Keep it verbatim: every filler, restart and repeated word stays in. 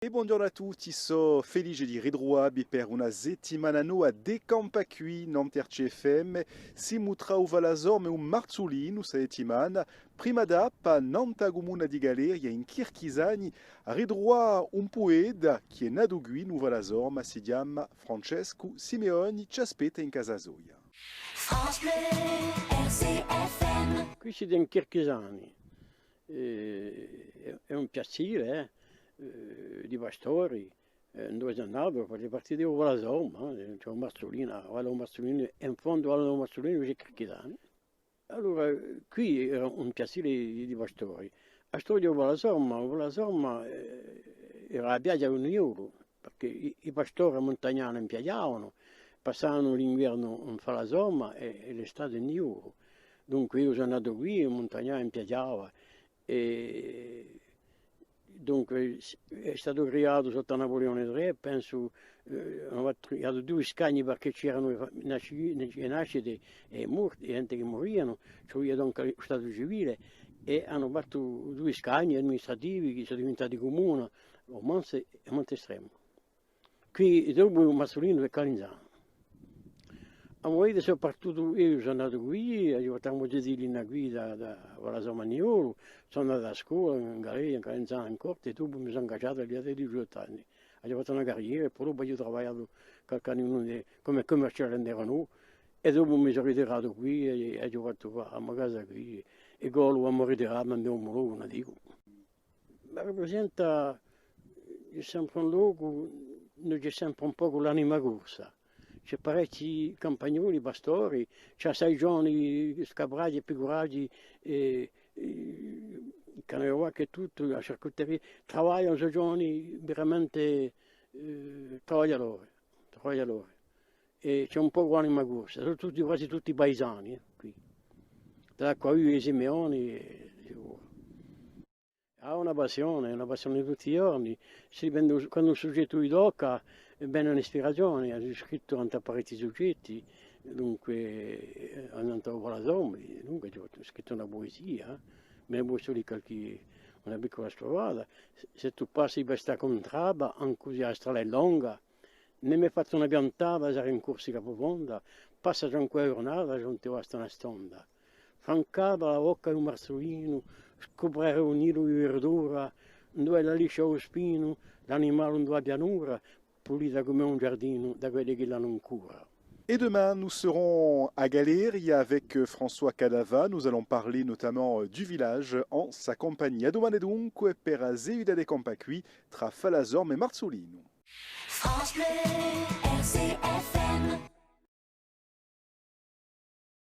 È bonghjornu à tutti, sò felice di ritruvà vi per una settimana nova di Campà quì, nant'à R C F M. Simu trà u Falasorma è u Marzulinu sta settimana. Prima tappa, nant'à a cumuna di Galeria, in Chirchisani, à ritruvà un pueta chì hè natu quì, in u Falasorma, si chjama Francescu Simeoni, ci aspetta in casa soia. France Bleu, R C F M. Quì simu in Chirchisani. Eh, hè, hè un piazzile, eh, eh, di pastori, eh, induve sò natu, face parte di u Falasorma, eh, ci hè u Marzulinu, a Valle di u Marzulinu, è in fondu à a Valle di u Marzulinu ci hè Chirchisani. Allora, quì era un piazzile di, di pastori. A storia di u Falasorma, u Falasorma, eh, era a piaghja di u Niolu, perchè i, i pastori muntagnani impiaghjavanu, passavanu l'inguernu in Falasorma è, è l'estate in Niolu. Dunque eiu sò natu quì, muntagnava, impiaghjava, è dunque s-, hè statu criatu sottu à Napulione trè, pensu, eh, anu fattu, criatu dui scagni perchè c'eranu e fa-, nasci-, e nascite è morti, è ghjente chì murianu, ci vulia dunque u statu civile, è anu fattu dui scagni amministrativi chì sò diventati cumuna, o Monze è Monte Estremu. Quì dopu u Marzulinu hè Calinzanu. À a mo vita sò partutu, eiu sò natu quì, aghju fattu a mo zitellina quì da, da Falasorma à Niolu, sò andatu à a scola in Galeria, in Calinzanu, in Corti, è dopu mi sò ingaggiatu à l'età di diciottu anni. Aghju fattu una carriera è po dopu aghju travagliatu qualchì annu cum'è cummerciale in Renault, è dopu mi sò ritiratu quì è, è aghju fattu a mo casa quì, è quandu vogliu ritirà mi, mi, mi, mi dicu. Ma raprisenta, eh, sempre un locu, induve ci hè sempre un pocu l'anima corsa. Ci hè parechji campagnoli, pastori, ci hè assai ghjovani, scapraghji è picuraghji, è, è, chì anu qualchì tuttu, a charcuteria, travaglianu, sò ghjovani veramente, eh, travagliadori, travagliadori. È ci hè un pocu l'anima corsa, sò tutti, quasi tutti paisani, eh, quì. Da Acquaviva à Simeoni, eh, ci vole. Hà una passione, una passione di tutti i ghjorni. Si vede, quandu un sughjettu li tocca, vene un'ispirazione. Aghju scrittu nant'à parechji sughjetti, dunque, eh, nant'à u Falasorma, dunque, aghju scrittu una puesia, eh. Ve ne possu dì qualchì, una piccula strofata. Sè, sè tù passi per sta cuntrada, ancu s'è a strada hè longa, ne m'hè fattu una piantata, sarà in Corsica prufonda, passa ancu a ghjurnata, ùn ti basta una stonda. Francata a bocca di u Marzulinu, scuprerà un nidu di verdura, induve l'aliscia u spinu, l'animali induve a pianura, pulita cum'è un ghjardinu da quelli chì l'anu in cura. Et demain, nous serons à Galeria avec, euh, François Cadava. Nous allons parler notamment, euh, du village en sa compagnie. À dumane dunque per a seguita di Campà quì trà Falasorma è Marzulinu. France Bleu, R